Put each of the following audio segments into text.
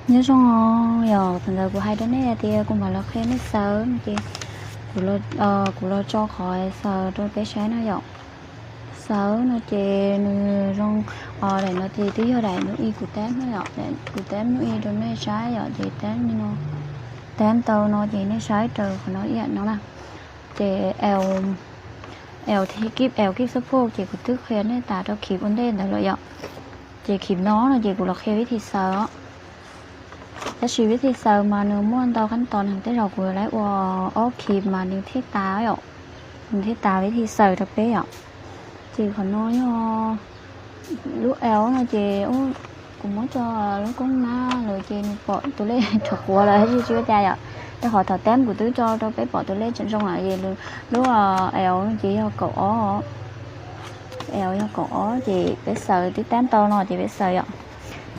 Nyob zoo os, yog thaum ntawd kuv hais rau nej tias kuv mam los qhia nej xaws no ces kuv los, kuv los tso qhov xaws rau peb saib no yom. Xaws no ces nws zoo, daim no ces twb yog daim no ib kuv teb no yom, kuv teb no ib rau nej saib yom, ces teb no, teb tau no ces nej saib raws qhov no ib yam no na. Ces L, L thiab kib, L kib xab phoj ces kuv twb qhia nej tas rau khib ua ntej ntawd lawm yom. Ces khib no no ces kuv los qhia vib thi xaws os. Tab sis vib thi xaws mas nws muaj ntau qab tos heev, tej zaum kuv yuav lawv ua ob khib mas nws thiaj tas yom, nws thiaj tas vib thi xaws rau peb yom. Ces qhov no yog lub L no ces kuv muab tso lub koob nab lawm ces nws pom tus lej rov quav lawm, tsis ua cas yom. Rau qhov thaum teb kuv twb tso rau peb pom tus lej tseem zoo lawm es lub L ces yog kaum ob, L yog kaum ob ces peb xaws twb tab tau no ces peb xaws yom.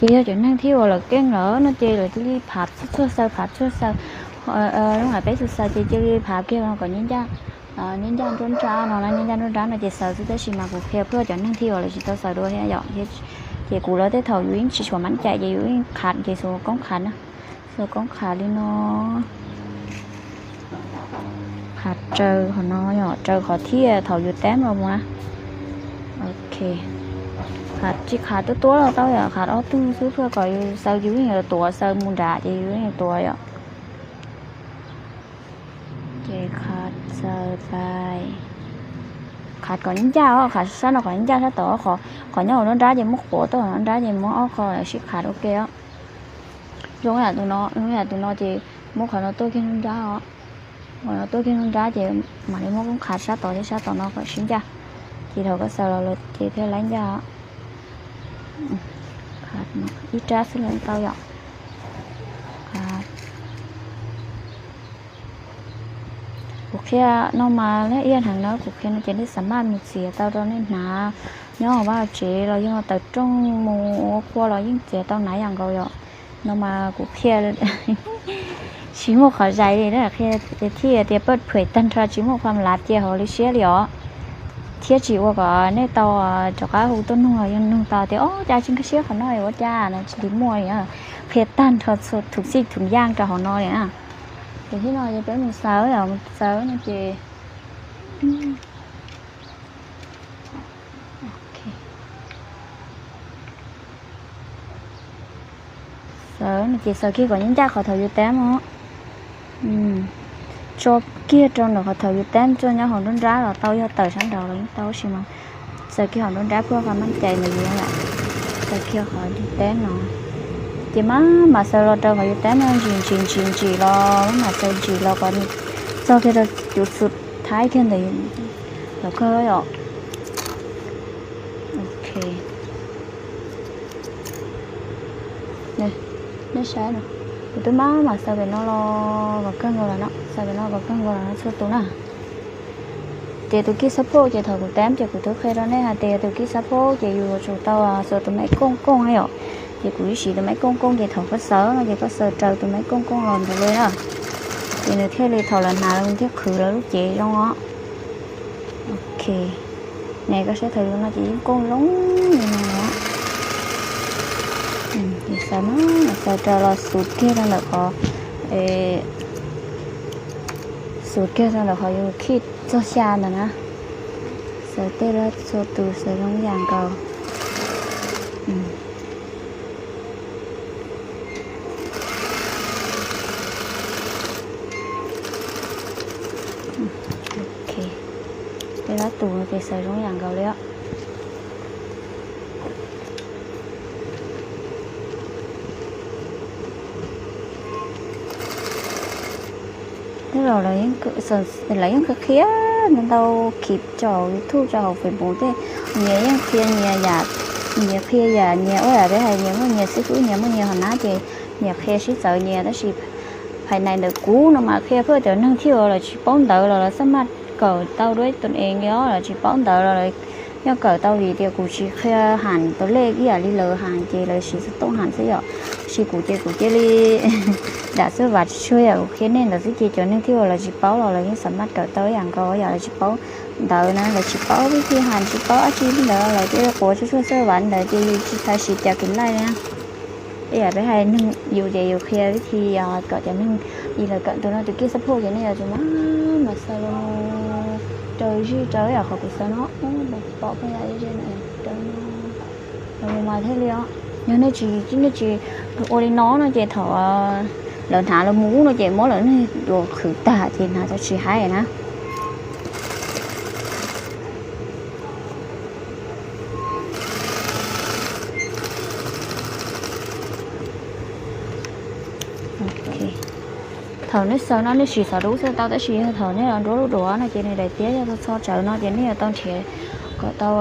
Ces yog cov neeg thiaj uas lawv keej lawm no ces lawv cia li phav txhua txhua xaws, phav txhua xaws, zoo li peb txhua xaws ces cia li phav kiag no kom nyob ncaj, nyob ncaj nruab nrab no na, nyob ncaj nruab nrab no ces xaws xwb, tab sis mas kuv qhia pub cov neeg thiaj uas lawv tsis tau xaws dua thiab yom. Ces kuv los tej thaum yus yeej tsis tshua maj cai ces yus yeej qhav ces xuas koob qhav na, xuas koob qhav li no. Qhav raws qhov no yom, raws qhov thiaj thaum yus tab los mus na. Ok, qhav tsis qhav tuab tuab los tau yom, qhav ob tug xwb thiaj kom yus xaws, yus yeej yuav tuav xaws mus nrad ces yus yeej yuav tuav yom. Ces qhav xaws pais, qhav kom ncaj os, qhav sab no kom ncaj sab tod, qhov nyob hauv nruab nrab ces muab quav tuaj, hauv nruab nrab ces muab ob qho sib qhav ua ke os. Zoo yam tus no, zoo yam tus no ces muab qhov no tuaj kiag nruab nrab os. Qhov no tuaj kiag nruab nrab ces mam li muab koob qhav sab tod thiab sab tod no kom sib ncaj. Ces thaum koj xaws los lawm ces thiaj laib ncaj os. Ib rab xwb los tau yom. Kuv qhia no mas laj iaj heev na, kuv qhia no ces nej xav maj mus txiav tau rau nej hnav nyob hauv vaj hauv tsev los yog tawm rooj mus ua qhua los yeej txiav tau hnav yam nkaus yom. No mas kuv qhia tsis muaj qhov zais li na, qhia thiaj tias paj phuam tag nrho tsis muaj qhov lav cia hauv li siab li os. Thiab tsis ua kom nej tau rov qab hu tuaj nug los yog nug tau tias ob cas tsis nkag siab qhov no ua cas no, tsis li muaj li. Qhia tag nrho txhua thum xij thum yaj rau hauv no li na. Ces thiab no ces peb mus xaws, mus xaws no ces xaws no ces xaws kiag kom nyob ncaj qhov thaum yus tab os. Tso kiag rau ntawm qhov thaum yus tab, tso nyob hauv nruab nrab los tau, yog tawm sab nraud los yeej tau, tab sis mas xaws kiag hauv nruab nrab pub qhov maj cai ntawm yus yom. Xaws kiag qhov yus tab no ces maj mam xaws los rau qhov yus tab no ntsim ntsim ntsim ntsim los, maj mam xaws ntsim los kom txog kiag rau cov xus thaib kiag ntawm los kawg yom. Ok, nej saib no, kuv twb maj mam xaws pem no los kom kawg nkaus los no, xaws pem no kom kawg nkaus los no txhua tus na. Ces tus kij xab phauj ces thaum kuv tab ces kuv twb qhia rau nej hais tias tus kij xab phauj ces yus yuav tsum tau xuas tus maiv kooj kooj na yom. Ces kuv ib siv tus maiv kooj kooj ces thaum koj xaws no ces koj xaws raws tus maiv kooj kooj los ntawd li na. Ces nws thiaj li thaum lawv hnav los nws thiaj qhwv lawv lub cev zoo os. Ok, ne koj saib thaum yus no ces yeej kooj zoo li no. Ces xaws no, xaws raws los xus kiag rau ntawm qhov, xus kiag rau ntawm qhov yus khij txog xya ntawd na. Xaws tej lab txhua tus xaws zoo yam nkaus. Ok, tej lab tus ces xaws zoo yam nkaus li os. Tej zaum lawv yeej qhia ntau khib tso YouTube tso hauv Facebook tej, nyias yeej qhia nyias yam, nyias qhia yam nyias ua yam peb hais, nyias muaj nyias xib fwb, nyias muaj nyias hom nab ces nyias qhia sib txawv nyias, tab sis phais nais ntawm kuv no mas qhia pub cov neeg thiaj uas lawv tsis paub ntawv los lawv xab maj kawm tau dua ib tus es li os, lawv tsis paub ntawv los lawv yeej kawm tau vim tias kuv tsis qhia ham tus lej ib yam li lawv ham ces lawv siv xov tooj ham xwb yom. Tab sis kuv ces kuv cia li dam xwb, vam tsuag yam kuv qhia nej ntawd xwb ces cov neeg thiaj uas lawv tsis paub los lawv yeej xab maj kawm tau ib yam nkaus yom, lawv tsis paub ntawv na, lawv tsis paub vib thij ham tsis paub dab tsi li ntawd lawv cia li quav tsuag tsuag xwb, vam ntawd ces yus tsis txhais siv cas kev laij li na. Yam peb hais neeg yus ces yus qhia vib thi kom cov neeg ib lawv kawm tus no tus kij xab phoj ces nej yuav tsum mas mas xaws los rau zij rau yam qhov kuv xaws no, pom pheej yam ze rau no los mus mas thiaj li os. Yog nej tsis nej tsis ua li no no ces thaum lawv hnav los mus ub no ces muab lawv nej dua qhwv tag ces hnav tau tsis haib na. Thaum nej xaws no nej siv xov dub xwb tau, tab sis yog thaum nej los ntsuab lub duav no ces nws daim tiab yog txho tsawv no ces nej yuav tau nrhiav kom tau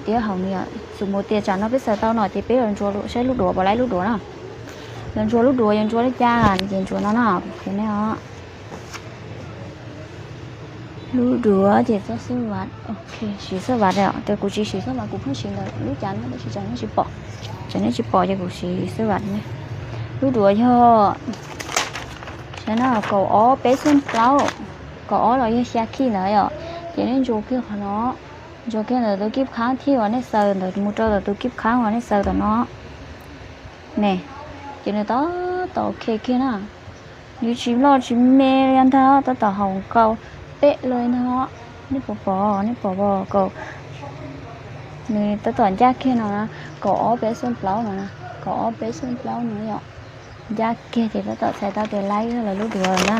tiab hauv ni. Xws mus tias tsam no peb xaws tau no ces peb los ntsuas saib lub duav puas laib lub duav na. Los ntsuas lub duav yuav ntsuas li cas ces ntsuas no na, kuv qhia nej os. Lub duav ces txoj xwb vaj, siv xwb vaj os, kuv tsis siv xwb vaj, kuv pheej siv ntawm lub cav no tab sis tsam nej tsis pom, tsam nej tsis pom ces kuv siv xwb vaj ne. Lub duav yog, saib no, kaum ob peb xeeb plaub, kaum ob los yog xya kij ntawd yom. Ces nej ntsuas kiag qhov no, ntsuas kiag ntawm tus kib qhaab thiab uas nej xaws ntawd mus rau ntawm tus kib qhaab uas nej xaws tom no ne, ces nws tab tom ok kiag na. Nws tsis loj tsis me li ntag, tab tom haum kaum peb los li ntag. Nej puas pom, nej pom kaum, nws tab tom ncaj kiag no na, kaum ob peb xeeb plaub no, kaum ob peb xeeb plaub no yom. Ncaj kiag ces tab tom txhais tau tias laib lawv lub duav na.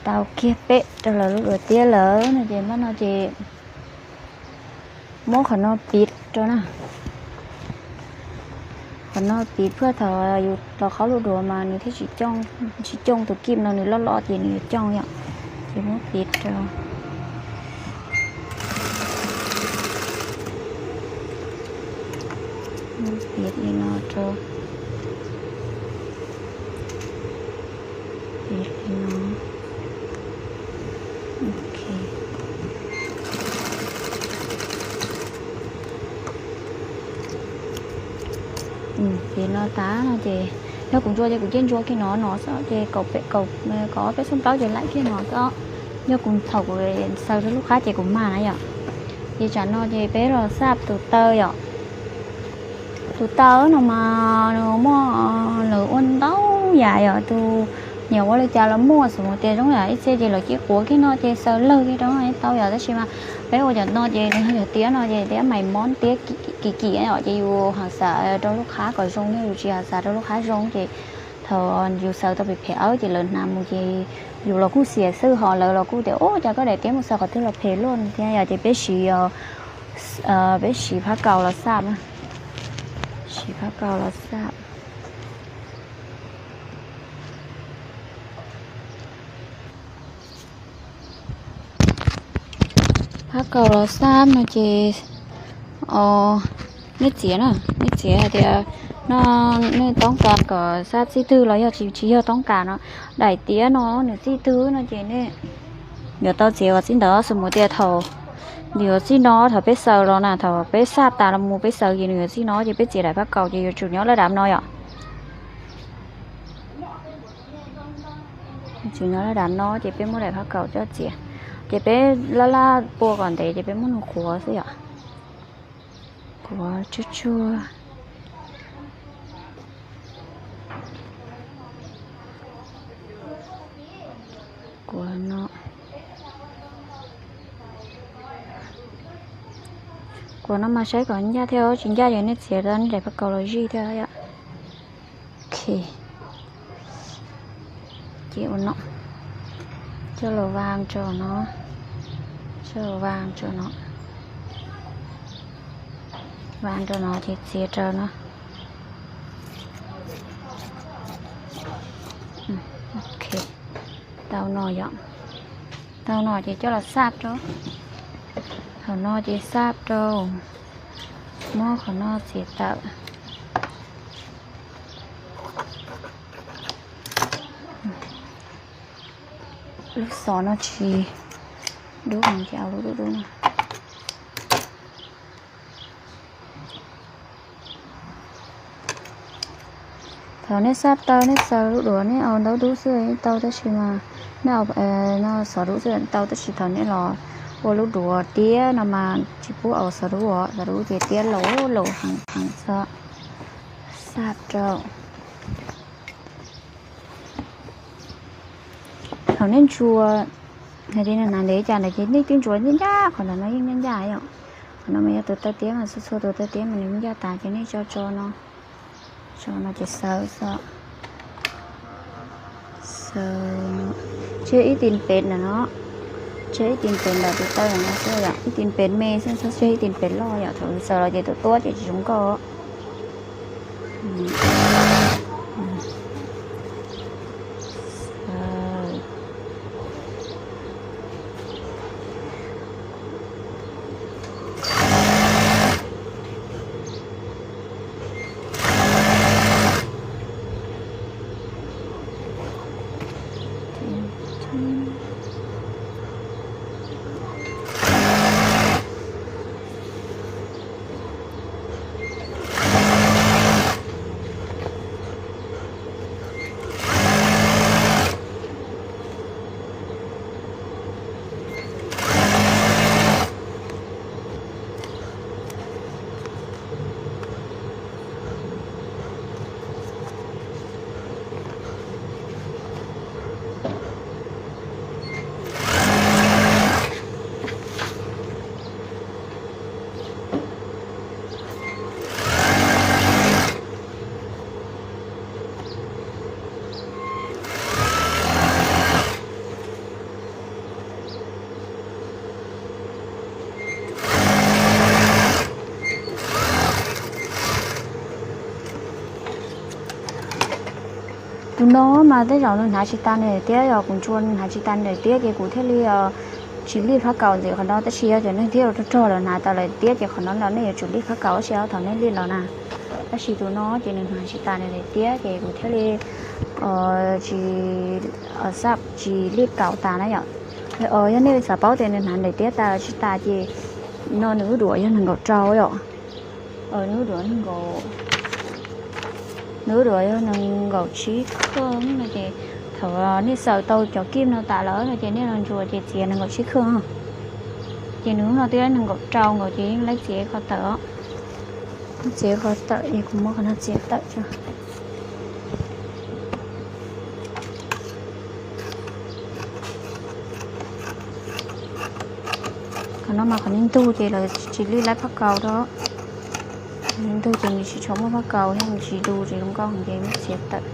Tau kiag peb rau lawv lub duav tiab lawm no ces npaj no ces muab qhov no piv rau na. Qhov no piv phaj thaum yus rov qhov lub duav mas nws thiaj tsis cooj tus kib no nws loj loj ces nws yuav cooj yom. Ces muab piv rau, piv li no rau, piv li no. Piv no tas no ces yog kuv ntsuas ces kuv cia ntsuas kiag no no xwb ces kaum peb, kaum ob peb xeeb plaub ces laib kiag no xwb. Yog kuv thaum kuv xaws rau lub qab ces kuv mag na yom. Ces tsam no ces peb los xaj tus taw yom. Tus taw no mas nws muaj, lawv ua ntau yam yom, tus niam ua li cas los muaj, xws mus tias zoo yam ib txhia ces lawv cia quav kiag no ces xaws lawg kiag rau no tau yom, tab sis mas peb ua cov no ces nws yog tiab no ces tiab mais mob tiab kim kim yom, ces yus hav xav rau lub qab kom zoo, yog yus tsis hav xav rau lub qab zoo ces thaum yus xaws tau phem phem awb ces lawv hnav mus ces yus los kuj xiam xwb, ho lawv los kuj tias ub cas koj daim tiab mus xaws qhov twg los phem luaj no thiab yom, ces peb siv, peb siv phab kaus los xaj na, siv phab kaus los xaj. Phab kaus los xaj no ces, o, nej txiav na, nej txiav hais tias no nej toob kas kom xaj txij twg los yog tsis, tsis yog toob kas no, daim tiab no nws txij twg no ces nej yuav tau txiav kom txij ntawd, xws mus tias thaum nws yuav txij no thaum peb xaws los na, thaum peb xaj tas los mus peb xaws ces nws yuav txij no ces peb txiav daim phab kaus ces yuav tsum nyob laj dam no yom. Tsum nyob laj dam no ces peb muab daim phab kaus coj txiav, ces peb laj laj pua kom ntev ces peb muab nws qhuav xwb yom. Qhuav tsuag tsuag. Qhuav no, qhuav no mas saib kom ncaj thiab, tsis ncaj ces nej txiav rau nej daim phab kaus los zij thiab yom. Ok, ces ua no, coj los vaa rau no, coj los vaa rau no, vaa rau no ces txiav rau no. Ok, tau no yom, tau no ces coj los xaj rau, thaum no ces xaj rau, muab qhov no txiav tawm. Lub xov no tsis dub, ces au lub dub dub no. Thaum nej xaj tau nej xaws lub duav nej au ntaub dub xwb tau, tab sis mas nej au no xov dub xwb tau, tab sis thaum nej los ua lub duav tiab no mas tsis pub au xov dub, xov dub ces tiab laus laus heev heev xwb. Tag rau. Thaum nej ntsuas, hais tias nws hnav ntev cas lawm ces nej twb ntsuas ncaj ncaj, qhov ntawm no yeej ncaj ncaj yom. Qhov no mas yog tus taw tiab mas txhua txhua tus taw tiab mas nws ncaj tas ces nej tso tso no, tso no ces xaws xwb. Xaws, tseg ib tis pem ntawm no, tseg ib tis pem ntawm tus taw ntawm no xwb yom, ib tis pem me xwb, tseg ib tis pem loj yom, thaum xaws los ces tus tuab ces tsis zoo nkauj. Tus no mas tej zaum nws hnav tsis tas nws daim tiab, yog kuv ntsuas nws hnav tsis tas nws daim tiab ces kuv thiaj li tsis lij phab kaus ntxiv qhov no, tab sis yog cov neeg twb rog rog lawm hnav tas lawm tiab ces qhov no los nej yuav tsum lij phab kaus ua si thaum nej lij los na. Tab sis tus no ces nws hnav tsis tas nws daim tiab ces kuv thiaj li tsis, xab tsis lij kaus tas na yom. Yog nej xav paub tias nws hnav daim tiab tas los tsis tas ces no nws wb duav yog nees nkaum rau yom. Nws wb duav nees nkaum, nws wb duav yog nees nkaum tsib khawj no ces thaum nej xaws tau cov kij no tas lawm no ces nej los ntsuas ces txiav nees nkaum tsib khawj. Ces nws lub no twb nees nkaum rau nkaus ces yeej laib txiav qhov tawm. Txiav qhov tawm es kuv muab qhov no txiav tawm tso. Qhov no mas qhov nws ntug ces lawv tsis lij laib phab kaus rau. Nws ntug ces nws tsis tshua muaj phab kaus thiab nws tsis du tsis zoo nkauj ces muab txiav tawm.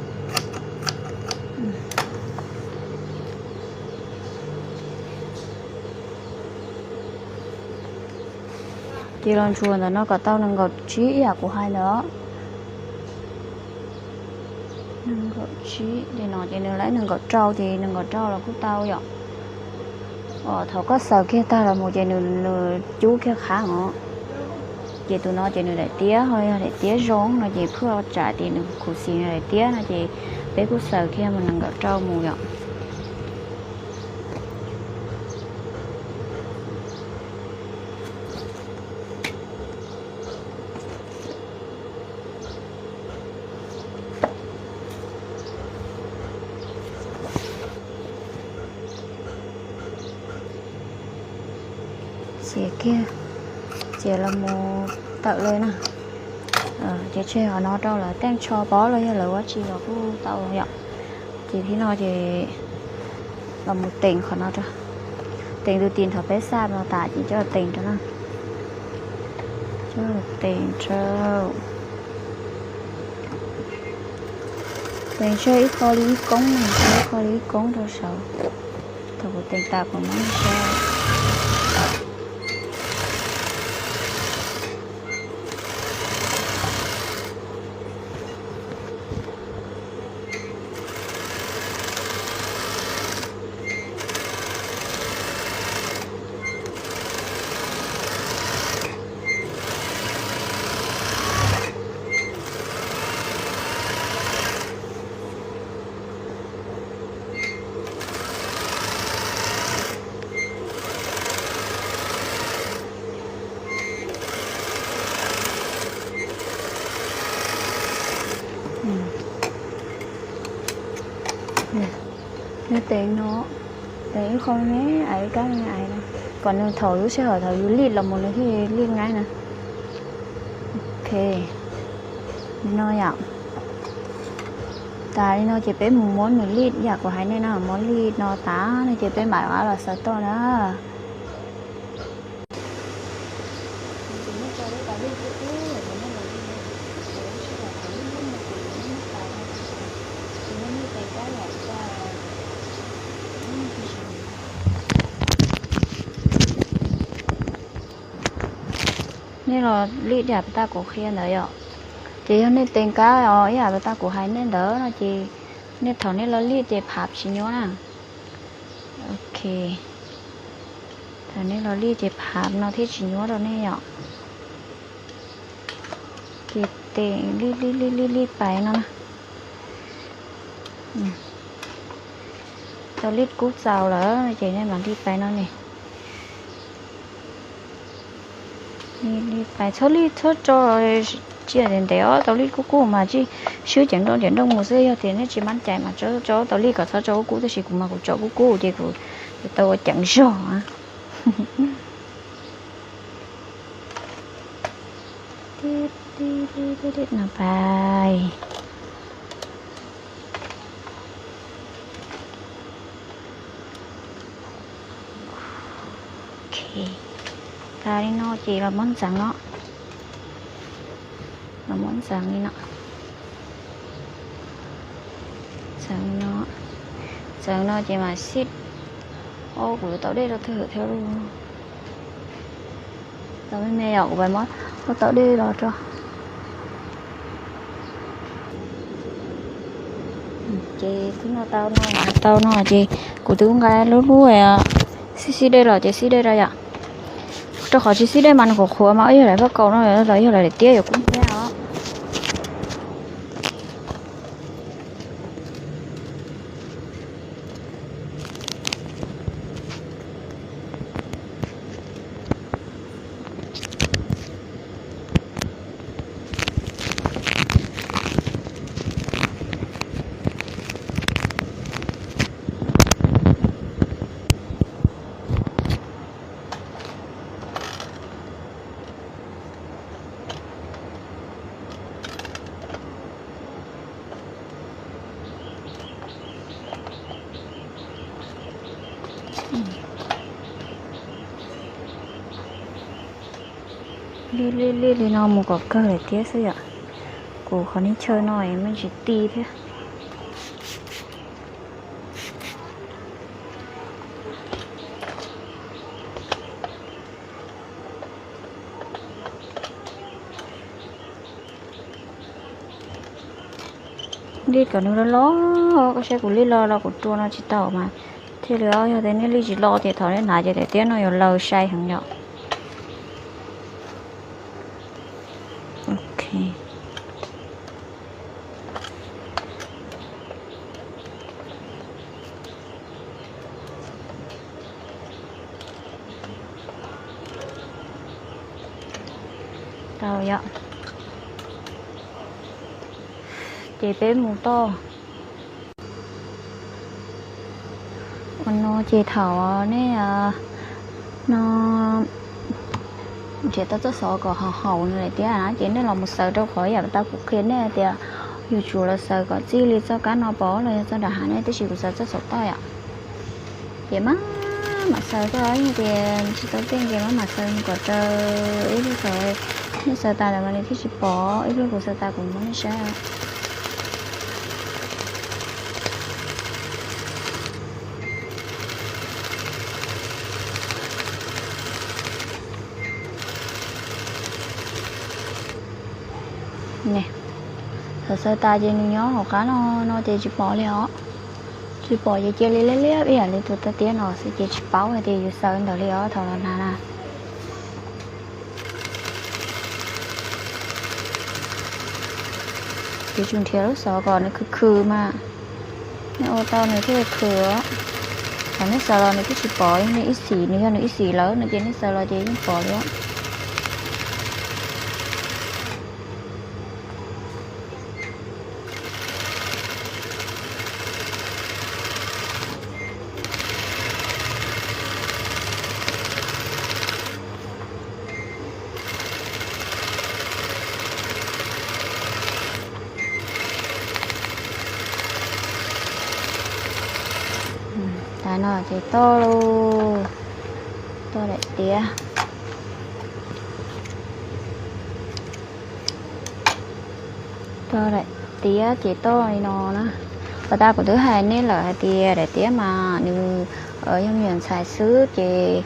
Ces los ntsuas ntawm no kom tau nees nkaum tsib ib yam kuv hais ntawd. Nees nkaum tsib li no ces nws laib nees nkaum rau ces nees nkaum rau los kuj tau yom. Thaum koj xaws kiag tag los mus ces nws cub kiag qhab os. Ces tus no ces nws daim tiab ho yog daim tiab zoo no ces phwj tsam tias nws khuv xim daim tiab no ces peb kuj xaws kiag mus nees nkaum rau mus yom. Txiav kiag, txiav los mus tawm li na. Ces tseg qhov no rau lawv teej tsho pob los yog lawv ua tsi los kuj tau yom. Ces thib no ces los mus teem qhov no rau, teem tus tim thaum peb xaj no tas ces coj los teem rau na. Coj los teem rau, teem tseg ib qho li ib koob na, tseg ib qho li ib koob rau saud. Thaum kuv teem tas kuv muab nej saib. Nws teem no, teem ib qho me me ais kab me me ais no, kom nws thaum lub sij hawm thaum yus lij los mus nws thiaj lij nqaib na. Ok. No yom. Tas li no ces peb mus muab nws lij yam kuv hais nej no, muab lij no tas no ces peb mam rov qab los xaws toj na. Nej los lij yam tas kuv qhia ntawd yom. Ces yog nej teev kab os ib yam tas kuv hais nej ntawd no ces nej thaum nej los lij ces pham tsis nyuaj na. Ok, thaum nej los lij ces pham no thiaj tsis nyuaj rau nej yom. Ces teev lij lij lij lij lij pais no na. Tau lij kub txaus lawm ces nej mam lij pais no ne. Lij pais txhob lij txhob tso tsiaj ntev ntev os, tau lij kub kub mas tsis swb ceev nrooj ceev nrooj mus xwb, yog tias nej tsis mab cai mas tso tau lij kom txhob tso kub kub, tab sis kuv mas kuv tso kub kub ces kuv tau ua ceev zog. No pais. Ok, tas li no ces los muab ntxeev no. Los muab ntxeev li no. Ntxeev no, ntxeev no ces mam xij. Ob, kuv yuav tau dej rau thwj hwm thiab lauj. Tau me me yom, kuv pais muab tau dej los rau. Ces twb noj tau no, tau no ces kuv twb nqa lub lub xib xib dej los ces xib dej rau yom. Rau qhov tsis xib dej mas nws qhuav qhuav mas yog lawv faj kaus no los yog lawv daim tiab yuav kub hnyiab os. Lij lij lij li no mus kom kawg lawm thiab xwb yom. Kuv qhov nij chaw no es me ntsis ti thiab. Lij kom nws loj loj, koj saib kuv lij loj los kuv rua no tsis tau mas thiaj li os. Yog tias nej lij tsis loj ces thaum nej hnav ces daim tiab no yuav laws sai heev yom. Ok. Tau yom. Ces peb mus toj. Ua no ces thaum nej no nrhiav tau txoj xov kom haum haum nws lawm thiab na ces nej los mus xaws rau qhov yam tau kuv qhia nej tias yuav tsum los xaws kom txij li txoj kab no pov los yog txoj nram hav ne, tab sis kuv xaws txoj xaum toj yom. Ces maj mam xaws toj, yog tias tsis tau tej ces maj mam xaws mus kom raws ib pliag xaws, nej xaws tas lawm mas nws thiaj tsis pom, ib pliag kuv xaws tas kuv muab nej saib. Xaws xaws tas ces nws nyob hauv qab no, no ces tsis pom li os. Tsis pom ces cia li liab liab ib yam li tus toj tiab no xwb ces tsis paub hais tias yus xaws ntawd li os thaum los hnav na. Yuav tsum nrhiav lub xov kom nws khwv khwv mas nej ua tau nws thiaj khwv. Thaum nej xaws los nws twb tsis pom, yog nws ib xim, nws yog nws ib xim lawm no ces nej xaws los ces yeej pom li. No ces toj, toj daim tiab, toj daim tiab ces toj li no na. Pas tas kuv twb hais nej lawm hais tias daim tiab mas nws yog me nyuam ntxhais xwb ces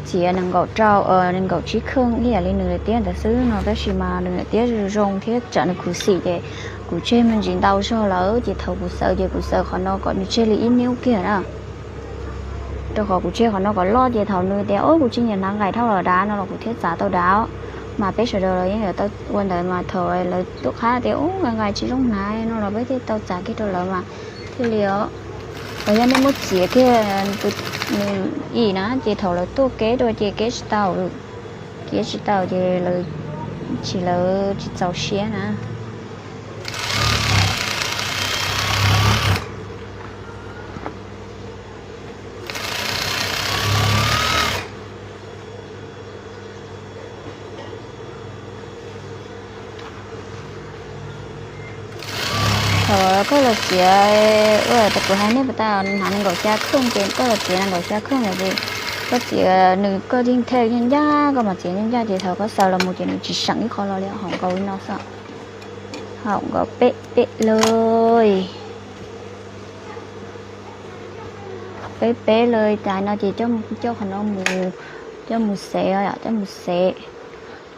txiav nees nkaum rau, nees nkaum tsib kheej ib yam li nws daim tiab ntawd xwb no, tab sis mas nws daim tiab zoo zoo thiab tsam nws khuv xim ces kuv tseg me ntsis ntau zog lawm ces thaum kuv xaws ces kuv xaws qhov no kom nws tseg li ib niub kiag na. Rau qhov kuv tseg qhov no kom loj ces thaum nws tias ub kuv tsis nyiam hnav nqaim dhau los dav no los kuv thiaj txav tau dav. Mas peb sawv daws los yeej yuav tau ua ntawd mas thaum lawv tuaj qhab tias ub nqaim nqaim tsis zoo hnav no los peb thiaj tau txav kiag rau lawv mas thiaj li os. Los yog nej muab txiav kiag tus nws yim na ces thaum lawv tuaj keb dua ces keb tsis tau, keb tsis tau ces lawv tsis, lawv tsis txaus siab na. Thaum koj los txiav, ua kuv hais nej pas tas hnav nees nkaum xya kheej ces koj los txiav nees nkaum xya kheej lawm ces koj txiav nws koj yeej thej yeej ncaj, koj mas txiav ncaj ncaj ces thaum koj xaws los mus ces nws tsis seem ib qho los li, haum nkaus li no xwb. Haum nkaus peb peb lawm, peb peb lawm tas no ces coj qhov no mus, coj mus xev, coj mus xev,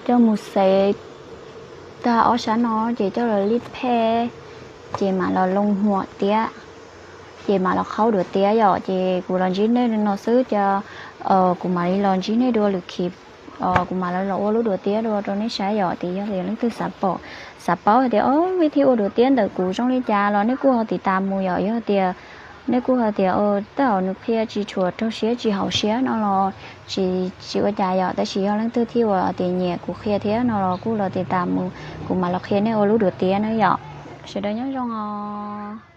coj mus xev tag ob sab no ces coj los lij phej, ces mam los loo huam tiab, ces mam los qhaub duav tiab yom. Ces kuv los ntsib nej no xwb ces kuv mam li los ntsib nej dua lwm khis, kuv mam los ua lub duav tiab dua rau nej saib yom. Ces yog tias leej twg xav pom, xav paub hais tias o vib thib ua duav tiab ntawm kuv zoo li cas los nej kuj ho tiv tas mus yom. Yog tias nej kuj hais tias tej zaum nws qhia tsis tshua raug siab tsis haum siab no los tsis, tsis ua cas yom. Tab sis yog leej twg thiaj ua tias nyiam kuv qhia thiab no los kuj los tiv tas mus, kuv mam los qhia nej ua lub duav tiab na yom. Sawv daws nyob zoo os.